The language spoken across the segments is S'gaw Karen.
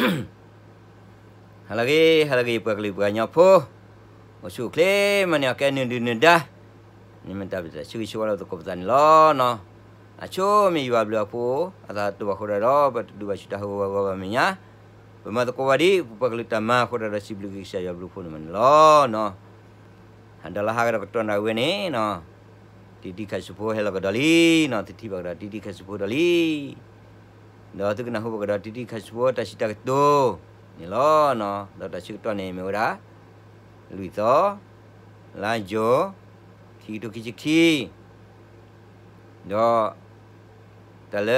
ဟါလၢအဂ့ၤ ဟါလၢအဂ့ၤ ပှၤကလုာ်ပှၤကညီဖိ, အိၣ်ဆူၣ်အိၣ်ချ့မးန့ၣ် အကဲနုာ်ဒုၣ်နုာ်ဒါ, န့ၣ်မ့ၢ်တၢ်ဘျုးတၢ်ဆိၣ်ဂ့ၤဆိၣ်ဝါလၢပသကိးပသးန့ၣ်လီၤ. အဆိမ့ၢ်ယွၤဘျုးအဖိ အသးတဘၣ်ဃိဒၣ်ဒီး ပတဒုးဘၣ်ဆူတၢ်ဟးဂီၤဂီၤဘၣ်မဲာ်ညါ, ပမၤသကိးဝဲဒ် ပပှၤကလုာ်တၢ်မၤအဃိဒၣ်ဒီး စံးဘျုးက့ၤကစၢ်ယွၤဘျုးအဖိန့ၣ်မးန့ၣ်လီၤ. ဟါဒီးလၢဟါကဒီးကတီၢ်နၣ်ရံၣ်ဝဲန့ၣ်, တံတံခးစူဖိဟဲလီၤကဒီးလံနီၤ, သုထံၣ်ဘၣ်ကဒီးတံတံခးစူဖိဒီးလံ ဒီးသုကနၢ်ဟူဘၣ်ကဒီးတံတံခးစူဖိတၢ်စံးတၢ်ကတိၤန့ၣ်လီၤ. ဒီးတၢ်ဆၢကတီၢ်န့ၣ်မ့ၢ်ဝဲဒၣ် လွံၢ်သီ လါယူၤ ခံကထိခံဆံခံ, ဒီး တၢ်လၢ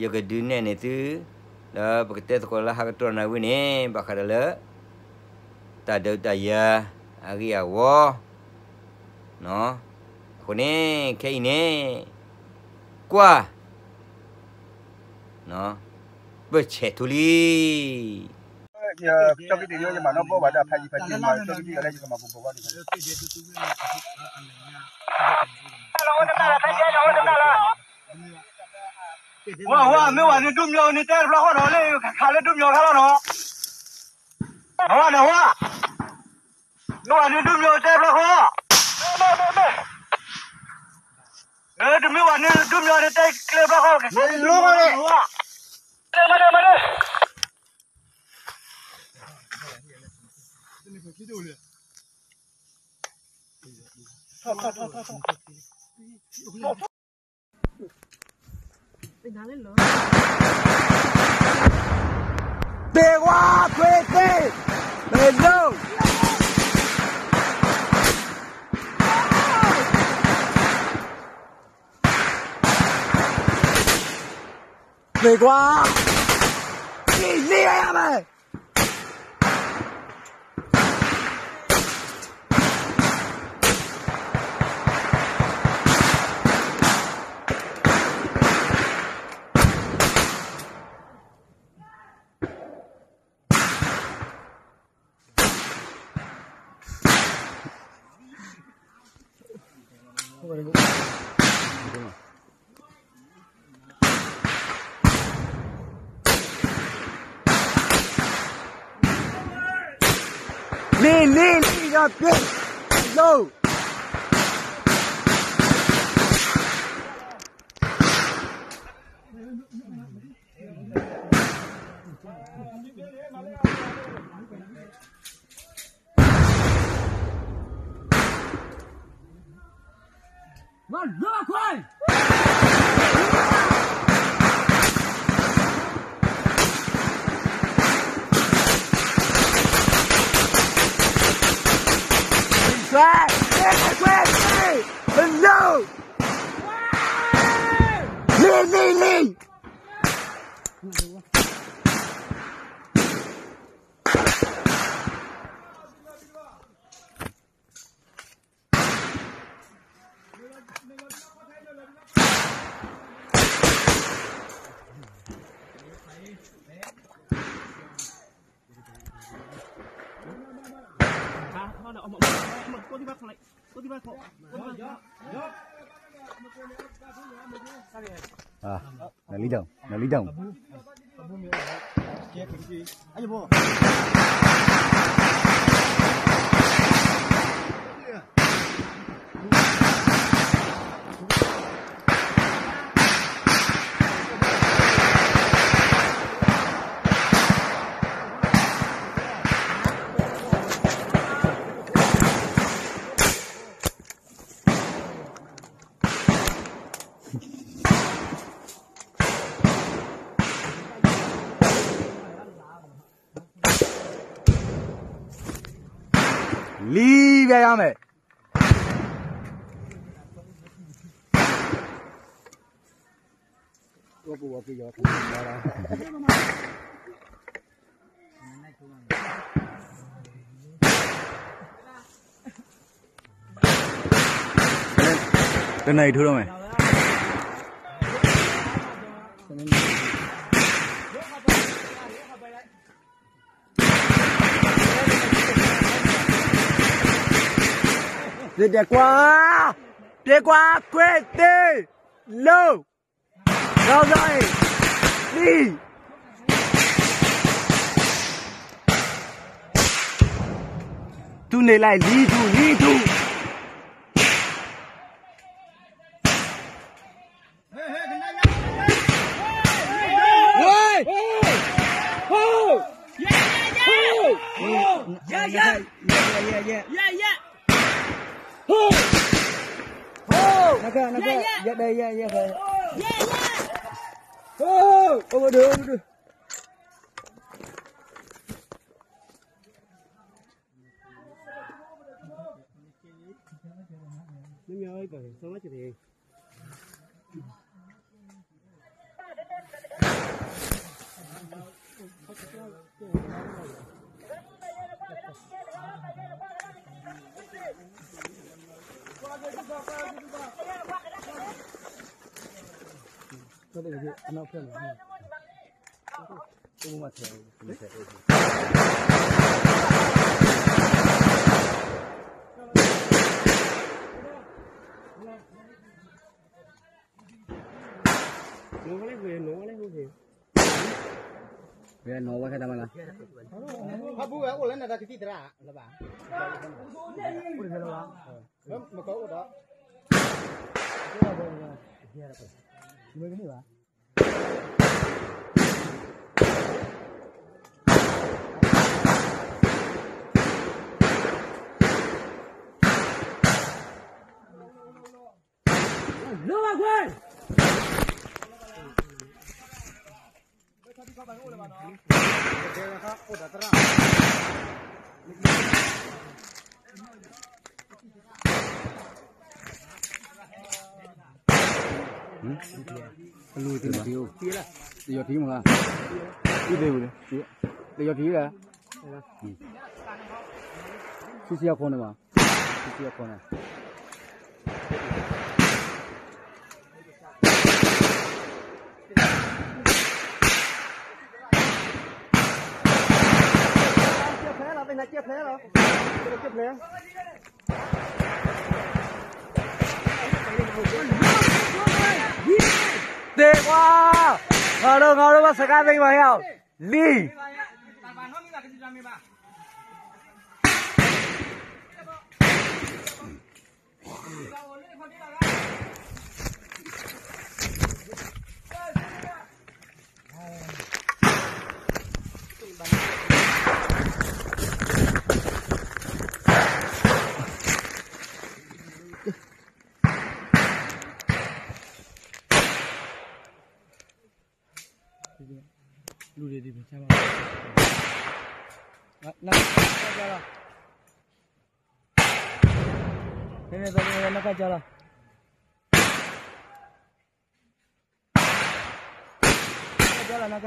ယကဒုးနဲၣ်န့ၢ်သု ဒီးပကတဲသကိးလၢဟါကတီၢ်နၣ်ရံၣ်ဝဲန့ၣ် ဘၣ်ဃးဒီးလၢ တၢ်ဒုးတၢ်ယၤအဂ့ၢ်အဂီၢ် အဃိန့ၣ် ခဲအံၤန့ၣ် ကွၢ် ပဆဲးထူလံ ဝါ ဝါ မ့ၢ်ဝဲန့ၣ်ဒုးမၠိၤန့ၣ် တဲတဖျါဃီဒီးလၢ ခးလၢဒုးမၠိၤခါလီၤနီၤ. ဝါ ဝါ မ့ၢ်ဝဲန့ၣ်ဒုးမၠိၤတဲတဖျါဃီ, တမ့ၢ်ဝဲန့ၣ်ဒုးမၠိၤန့ၣ် တဲကျဲတဖျါဃီ, မၤဒၢ မၤဒၢ မၤဒၢ ထီၣ် ထီၣ် ထီၣ် ထီၣ် ထီၣ် သ့ၣ်ဝါခွ့သ့ၣ် မ့ၢ်ဒိၣ် သ့ၣ်ဝါ လံ လံ ယၤမဲာ် လံ လံ လံ ဒီးပျ့ၤ လိၣ် လံ လံ လံ နလံဒိၣ် နလံဒိၣ် လံ ဘၣ်ယၤမဲာ် တနံၤအံၤထူထီၣ်မဲာ် သ့ၣ်ဒဲးကွၢ်, ဒဲးကွၢ်ခွ့သ့ၣ်, လိၣ်, ဒီးဘျီအံၤ, လံ, လံ, ဒူန့ၣ်လၢလံဒူ လံဒူ ဝဲနီၢ်ဝဲခဲတၢ်မၤလၢ ဖးဘူဝဲအိၣ်လၢနတၢ်ကသံၣ်သရၣ်လၢၤဘၣ် မကအိၣ်ဒီး မ့ၢ်ကန့ၢ်ဘၣ် လၢဘၣ်ခွဲ အလူတနံၤအိၣ် တယီၤထံမး တသ့ဘူးလၢ တယီၤထံလၢ ဆံဆံအခိၣ်န့ၣ်မး ဆံဆံအခိၣ်န့ၣ် သ့ကွၢ် ငါတို့ ငါတို့ ဘၣ်စကားသ့မးဟဲ လံ လူတွေဒီဖက်ဆမ်းပါ နကကြလီၤ နကကြလီၤ နကကြလီၤ နက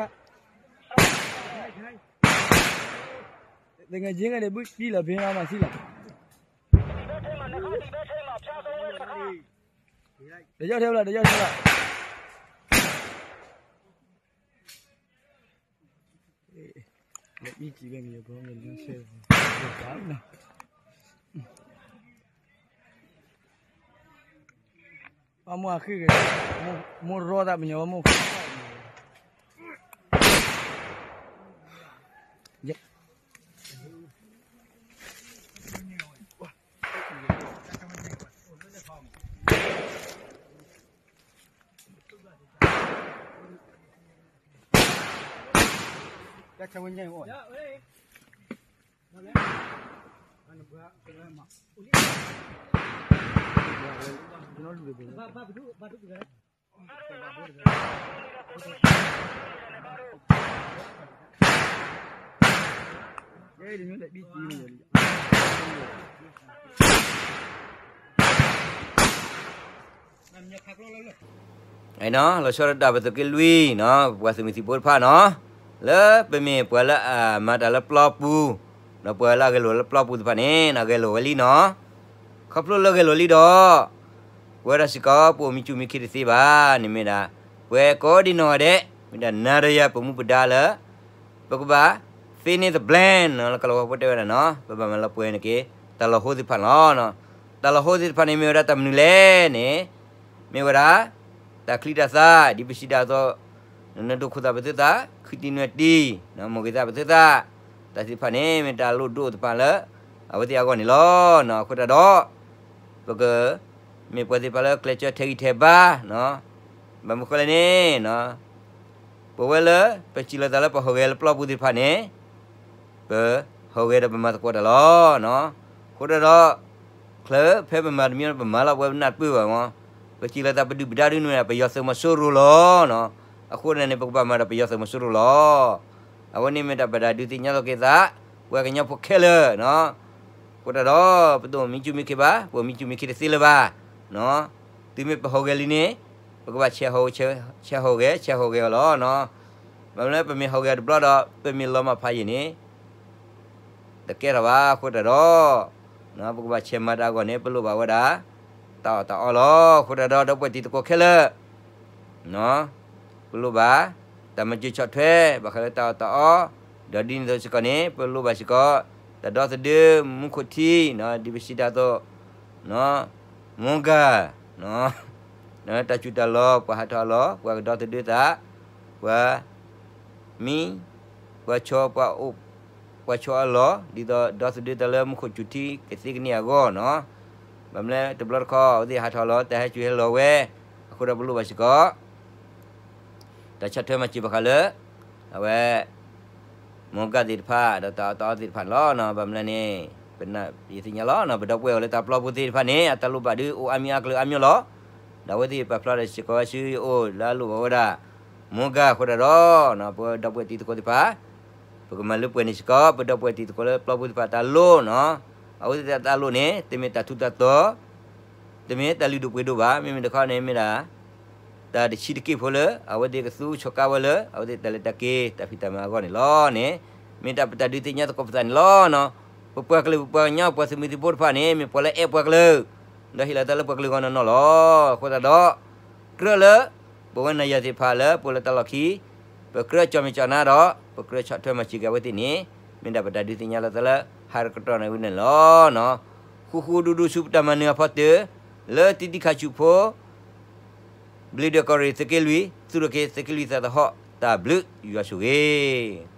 တငယ်ချင်းကလေးဘူးပြီလီၤ ဖဲမမဆံလီၤ တကြောက်ထဲဘူးလီၤ တကြောက်ထဲဘူးလီၤ လက်ပြီးကြည့်ပဲ ငရုပ်ကောင်းကလေးဆဲ အမိၢ်အဃ့က့ၤ မိၢ်ရီသးပညီ မိၢ်ဃ့ လီၤဆီဒၣ်တၢ်ပသုးက့လွံၢ်နီၤ ပှၤသုးမုၢ်သံၣ်ဘိတဖၣ်နီၤ လၢပမ့ၢ်ပှၤလၢအမၤတၢ်လၢပျီပူၤ ဒီးပှၤလၢအဂဲၤလိာ်လၢပျီပူၤတဖၣ်န့ၣ် ဂဲၤလိာ်ဝဲလံနီၤ ခီဖျိလၢဂဲၤလိာ်လံဒီး ပဝဲဒၣ်စ့ၢ်ကီး ပအိၣ်မံစူၣ်မံခ့တသ့ဘၣ် န့ၣ်မ့ၢ်ဒၣ် ပှၤကိးဒံနီၢ်ဂၤဒဲး မ့ၢ်ဒၣ် နၤဒီးယၤပမူပဒါလၢ ပကဘၣ် finish the plan နီၤ လၢကလီၤဝါဖိတဲဝဲဒၣ်နီၤ ပဘၣ်မၤလီၤပှဲၤန့ၣ်က့ၤ တၢ်လီၤဟိသ့ၣ်တဖၣ်န့ၣ်လီၤ. တၢ်လီၤဟိသ့ၣ်တဖၣ်န့ၣ် မ့ၢ်ဝဲဒၣ်တၢ်မနုၤလဲၣ်န့ၣ် မ့ၢ်ဝဲဒၣ် တၢ်ချံတၢ်သၣ် ဒ်ပစံးဒၣ်အသိး နနၢၤဒိၣ်ခိၣ်သၣ်ပသုးသၣ် ခုတံၢ်နွဲၣ်တံၢ် မိၢ်ဂ့ၤသၣ်ပသုးသၣ် တၢ်သ့ၣ်တဖၣ်န့ၣ် မ့ၢ်တၢ်လိၣ်ဒိၣ်သ့ၣ်တဖၣ်လၢ ပ အဝဲသ့ၣ်အဂီၢ်န့ၣ်လီၤ. အဃိတၢ်ဒီး ပက မ့ၢ်ပှၤသ့ၣ်တဖၣ်လၢကျဲးစၢးထဲးဂံၢ်ထဲးဘါ, ဘၣ်မနုၤဃိလဲၣ်န့ၣ် ပဝဲလၢ ပစံးလီၤသးလၢပဟီၣ်ဂဲၤလၢပျီပူၤသ့ၣ်တဖၣ်န့ၣ် ပဟီၣ်ဂဲၤဒီးပမၤသကိးတၢ်လီၤ. အဃိတၢ်ဒီး ချၢဖဲပမၤတမံၤပမၤလီၤ ပဝဲပနၢ်တပၢၢ်ဘၣ်မး, ပစံးလီၤသးပဒုၣ်ပဒါဒုန့ၣ် ပယီၤသုးမီၤစိရိၤလီၤ. အဃိန့ၣ်န့ၣ် ပကဘၣ်မၤဒီးပယီၤသုးမီၤစိရိၤလီၤ. အဝဲန့ၣ်မ့ၢ်တၢ်ပာ်တၢ်ဒုးသ့ၣ်ညါလိာ်က့ၤသး ပှၤကညီဖိခဲလၢာ် အဃိတၢ်ဒီး ပတအိၣ်မံစူၣ်မံခ့ဘၣ်, ပအိၣ်မံစူၣ်မံခ့တသ့လၢၤဘၣ်. တုၤမ့ၢ်ပဟီၣ်ဂဲၤလံန့ၣ် ပကဘၣ်ဆဲးဟီၣ်ဂဲၤ, ဆဲးဟီၣ်ဂဲၤအီၤလီၤ. ဘၣ်မနုၤလၢပမ့ၢ်ဟီၣ်ဂဲၤတဘျီဒီး ပမ့ၢ်လီၤမၢ်ဖးယံာ်န့ၣ် တကဲထီၣ်ဘၣ်. အဃိတၢ်ဒီး ပကဘၣ်ဆဲးမၤတၢ်အဂီၢ်န့ၣ် ပလိၣ်ဘၣ်ဝဲဒၣ် တၢ်အီၣ်တၢ်အီလီၤ. အဃိတၢ်ဒီး ဒီပုၢ်ဝဲၢ်တံၤသကိးခဲလၢာ် ပလိၣ်ဘၣ် တၢ်မၤစၢၤဆီၣ်ထွဲ ဘၣ်ဃးလၢတၢ်အီၣ်တၢ်အီ, ဒီးဒ်န့ၣ်အသိးစ့ၢ်ကီးန့ၣ် ပလိၣ်ဘၣ်စ့ၢ်ကီး တၢ်ဒီသဒၢ မူခိၣ်ထံ ဒ်ပစံးတၢ်အသိး မူဂၤ တၢ်စူၢ်တၢ်လီၤ ပှၤဟးထီၣ်အလီၢ် ပှၤကဒီသဒၢသး ပှၤ မံ ပှၤဆီ ပှၤအိၣ် ပှၤဆီအလီၢ် ဒ်သိးဒီသဒၢတၢ်လၢမူခိၣ်စူၤထံကသ့ကန့ၢ်အဂီၢ်နီၤ. ဘၣ်မနုၤလဲၣ် တဘျီတခီၣ် အဝဲသ့ၣ်ဟးထီၣ်လီၤ တၢ်ဟဲစူၤဟဲလီၤဝဲ အဃိဒီးပလိၣ်ဘၣ်စ့ၢ်ကီး တၢ်ဆီၣ်ထွဲမၤစၢၤဘၣ်ဃးလၢ အဝဲ မူဂၤသ့ၣ်တဖၣ် ဒီးတၢ်အီၣ်တၢ်အီသ့ၣ်တဖၣ်န့ၣ်လီၤ. ဘၣ်မနုၤလဲၣ်န့ၣ် ပနၢ်ပသ့ၣ်ညါလီၤ ပဒီပုၢ်ဝဲၢ်အိၣ်လၢတၢ်ပျီပူၤသ့ၣ်တဖၣ်န့ၣ် အတၢ်လိၣ်ဘၣ်ဒုးအိၣ်အါမံၤအါကလုာ်အါမံၤလီၤ. ဒီးအဝဲသ့ၣ်ပာ်ဖျါဒီးစ့ၢ်ကီးဝဲဆူယအိၣ်လၢအလိၣ်ဘၣ်ဝဲဒၣ် မူဂၤအဃိဒီး ပဒီပုၢ်ဝဲၢ်တံၤသကိးသ့ၣ်တဖၣ် ပကမၤလၢပှဲၤန့ၣ်စ့ၢ်ကီး ပဒီပုၢ်ဝဲၢ်တံၤသကိးလၢပျီပူၤသ့ၣ်တဖၣ်တၢ်လိၣ်နီၤ. အဝဲသ့ၣ်တၢ်လိၣ်န့ၣ် တမ့ၢ်တၢ်ထူးတၢ်တီၤ တမ့ၢ်တၢ်လုၢ်ဒိၣ်ပှ့ၤဒိၣ်ဘၣ်. မ့မ့ၢ်တခီန့ၣ်မ့ၢ်ဒၣ် တၢ်တဆံးတက့ၢ်ဖိလၢ အဝဲသ့ၣ်ကသူဆီၣ်ကါဝဲလၢ အဝဲသ့ၣ်တၢ်လဲၤတၢ်က့ၤ တၢ်ဖံးတၢ်မၤအဂီၢ်န့ၣ်လီၤန့ၣ် မ့ၢ်တၢ်ပတၢ်ဒုးသ့ၣ်ညါသကိးပသးန့ၣ်လီၤ. ပပှၤကလုာ်ပပှၤကညီပှၤသုးမုၢ်သံၣ်ဘိတဖၣ်န့ၣ် မ့ၢ်ပှၤလၢအဲၣ်ပှၤကလုာ် ဒီးဟ့ၣ်လီၤသးလၢပှၤကလုာ်ဂီၢ်နီၢ်နီၢ်လီၤ. အဃိသတးဒီး ကြၢးလၢ ပဝဲနၤယၤသ့ၣ်တဖၣ်လၢပအိၣ်လၢတၢ်လီၢ်ခံ ပကြၢးကၠီၣ်မဲာ်ကၠီၣ်နါဒီး ပကြၢးဆီၣ်ထွဲမၤစၢၤက့ၤအဝဲသ့ၣ်န့ၣ် မ့ၢ်ဒၣ်ပတၢ်ဒုးသ့ၣ်ညါလီၤသးလၢ ဟးတကတီၢ်န့ၣ်ဝဲန့ၣ်လီၤ. ဃူဃူဒူဒူဆူပတၢ်မၤနၢၤအဖီတၢၢ် လၢတံၤတံၤခါဆူၣ်ဖိ ဘျံးဒွဲၣ်ကီၢ်ရ့ၣ်သုးက့လွံၢ် သုးရ့ၣ်က့ၤသုးက့လွံၢ်သးသဟီၣ် တၢ်ဘျုးယွၤဆိၣ်ဂ့ၤ